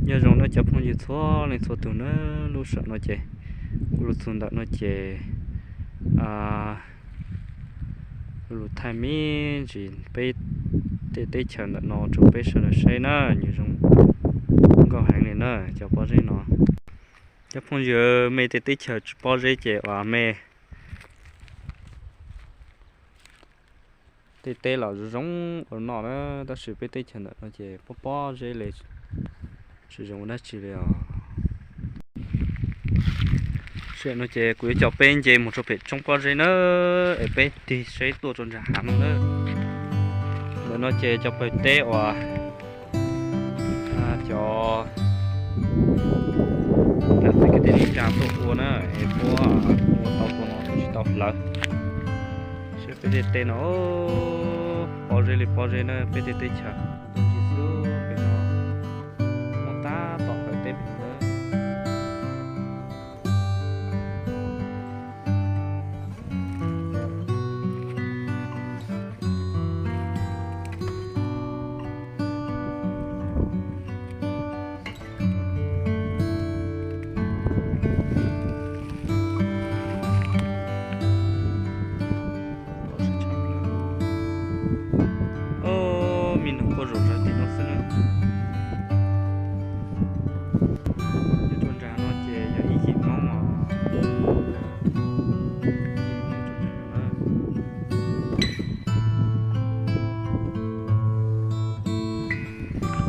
Nyob zoo nawb cov phooj ywg txhua leej txhua tus na, lub sij hawm no ces kuv los txog ntawm no ces lus thaij me ntsis peb tej teb chaws ntawm no rau peb sawv daws saib na, nws zoo nkauj heev li na cov pob zeb no. Cov phooj ywg, me tej teb chaws tsis pob zeb ces uas me tej teb los zoo zoo ua noj na, tab sis peb teb chaws ntawm no ces pob pob zeb li, tsis zoo ua dab tsi li os. Sij hawm no ces kuv yuav coj peb nce mus rau pem tsoob pob zeb na, es peb tig saib tuaj rau ntsa hav no na. Ntawm no ces cov pawg teb uas cov txawj kwv tij neej tsa tuaj ua na, es puab ua tau tus no tab sis tsis tau hlawv. Saib peb tej teb no, pob zeb li pob zeb na, peb tej teb chaws. Tus ntsis xwb pem no, muab tab tom hlawv teb pem no na. Ob, me noog quaj zom zaws tim no xwb na. Nyob rau nram no ces yog ib yim Hmoob os. Ib yim Hmoob nyob rau nram no na.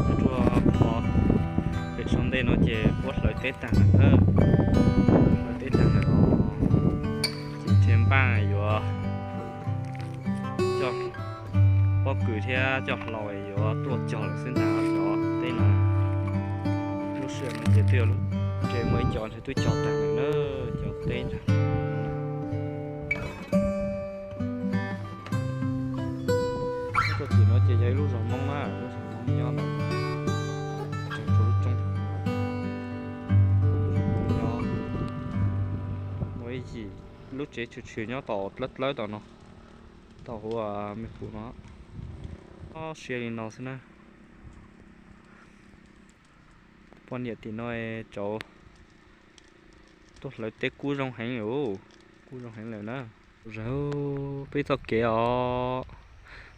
Nyob rau pem sau ntej no ces puab hlawv teb tag lawm na. Hlawv teb tag lawm os. Ces nrhiav npaaj yuav coj pob kws thiab coj hlau yuav tuaj cog lawm xwb ntag cov teb no. Lub sij hawm no ces twb yog lub tsev muaj ib co ntshe twb cog tag lawm na, cov teb ntag. Nyob rau tim no ces yog ib lub zos Hmoob na, lub zos Hmoob nyob ntawm tseem tshuav lub roob. Lub zos Hmoob nyob, muaj ib yim lub tsev tshwm tshwm nyob tom dlawb dlawb tom no, tom hauv me pum no. Ob siab li no xwb na. Poj niam tim no tsav tuaj hlawv teb kub zoo heev lawm, kub zoo heev lawm na. Zag peb txoj kev os,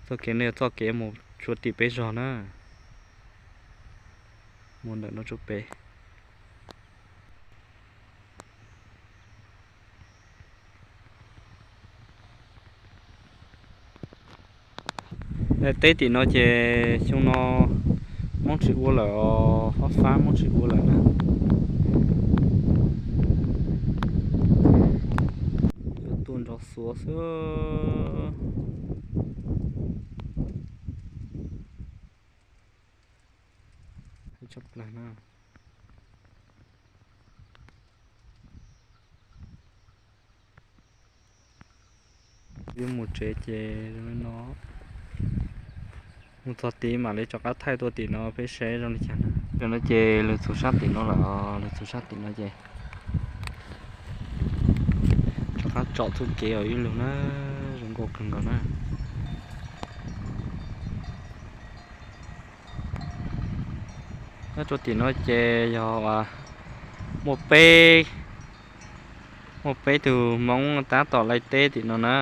txoj kev no yog txoj kev mus tshuav tim peb zos na, mus ntawm no rau pem. Daim teb tim no ces xyoo no Hmoob tsis ua lawm os, hob fab Hmoob tsis ua lawm na. Yuav tuaj nrov xuav xwb. Tshaj plaws na. Yuav mus tsev ces zoo li no, mus txog tid mam li rov qab thaij tuaj tim no peb saib zoo li cas na. Tam no ces lug txug sab tim no lawm, lug txug sab tim no ces rov qab tsom txuj kev os ib lug na, zoo nkauj kawg nkaus na. Nyob rau tim no ces yog muaj peb, muaj peb tug Hmoob tab tom laij teb tim no na.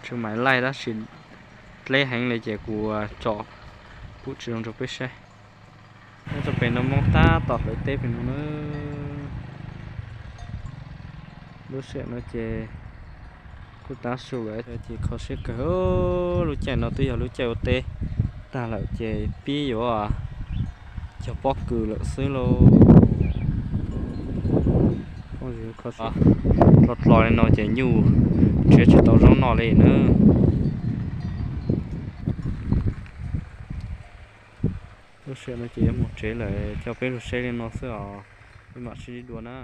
Tseem maim laij tab sis dleb heev li ces kuv tsom pum tsis zoo rau peb saib. Nyob rau pem no Hmoob tab tom hlawv teb pem no na. Lub sij hawm no ces kuj tav su lawm ces kho siab kawg. Lub caij no twb yog lub caij ua teb tag lawm ces pib yuav cog pob kws lawm xwb lauj. Dlo dlo li no ces nyuj nrhiav tsis tau zaub noj li na. Lub sij hawm no ces yuav mus tsev lawm, coj peb lug saib li no xwb os, peb mam sib ntsib dua na.